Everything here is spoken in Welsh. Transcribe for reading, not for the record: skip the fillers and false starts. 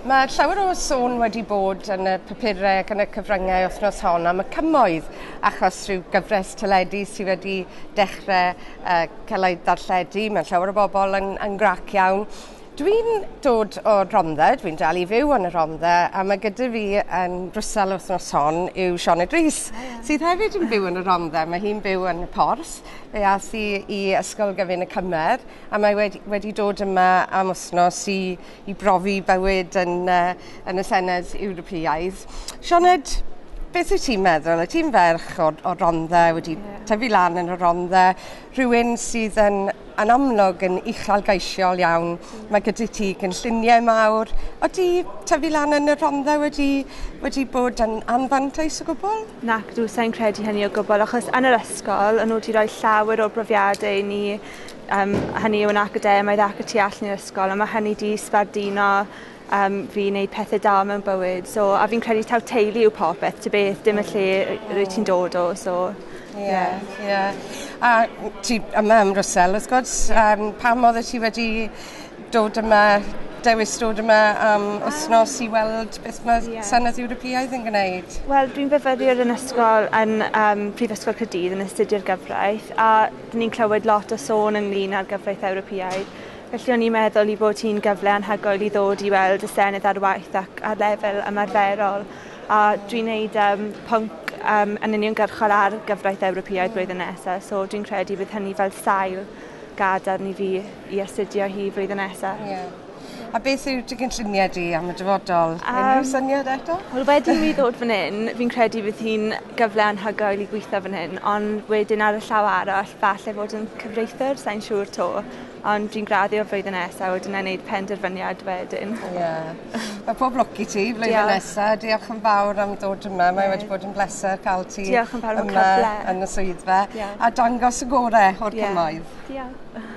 Mae llawer o sôn wedi bod yn y papurau ac yn y cyfryngau wythnos hon am y cymoedd, achos rhyw gyfres teledu sydd wedi dechrau cael ei ddarlledu. Mae llawer o bobl yn grac iawn. Dwi'n dod o Rhondda, dwi'n dal i fyw yn y Rhondda, a mae gyda fi yn Brwsel wythnos hon yw Sioned Rees, sydd hefyd yn byw yn y Rhondda. Mae hi'n byw yn y Porth. Fe ath hi i Ysgol Gyfun y Cymer, a mae wedi dod yma am wythnos i brofi bywyd yn y Senedd Ewropeaidd. Sioned, beth wyt ti'n meddwl? Wyt ti'n ferch o Rhondda, wedi tyfu lan yn y Rhondda, rhywun sydd yn amlwg yn uchelgeisiol iawn. Mae gyda ti gynlluniau mawr. Ydy tyfu lan yn y Rhondda wedi bod yn anfantais o gwbl? Nac, dwi sa'n credu hynny o gwbl, achos yn yr ysgol, o'n nhw wedi rhoi llawer o brofiadau i ni, hynny yw yn academaidd ac y tu allan i'r ysgol, a mae hynny wedi sbarduno fi wneud pethau da mewn bywyd. So, a fi'n credu taw teulu yw popeth, ty beth, dim y lle rwy ti'n dod o. So, Ie. A ti yma ym Mrwsel, wrth gwrs, pam oeddet ti wedi dod yma, dewis dod yma am wythnos i weld beth mae Senedd Ewropeaidd yn gwneud? Wel, dwi'n fyfyriwr yn ysgol yn Prifysgol Caerdydd yn astudio'r gyfraith, a dyn ni'n clywed lot o sôn ynglyn â'r gyfraith Ewropeaidd. Felly o'n i'n meddwl i bod hi'n gyfle anhygoel i ddod i weld y Senedd ar waith ac ar lefel ymarferol. A dwi'n neud pwnc yn uniongyrchol ar gyfraith Ewropeaidd blwyddyn nesaf, so dwi'n credu bydd hynny fel sail gadarn i fi i astudio hi flwyddyn nesaf. Yeah. A beth yw dy gynlluniau di am y dyfodol? Unrhyw syniad eto? Wel, wedi i mi ddod fan hyn, fi'n credu bydd hi'n gyfle anhygoel i gweithio fan hyn, ond wedyn ar y llaw arall, falle fod yn cyfreithiwr, sa'n siŵr to. Ond dwi'n graddio flwyddyn nesaf, wedyn yn gwneud penderfyniad wedyn. Ie. Mae pob lwc i ti flwyddyn nesaf. Diolch yn fawr am ddod yma. Mae wedi bod yn bleser cael ti Diolch yn fawr am yma yn y swyddfa. A dangos y gorau o'r cymoedd. Diolch.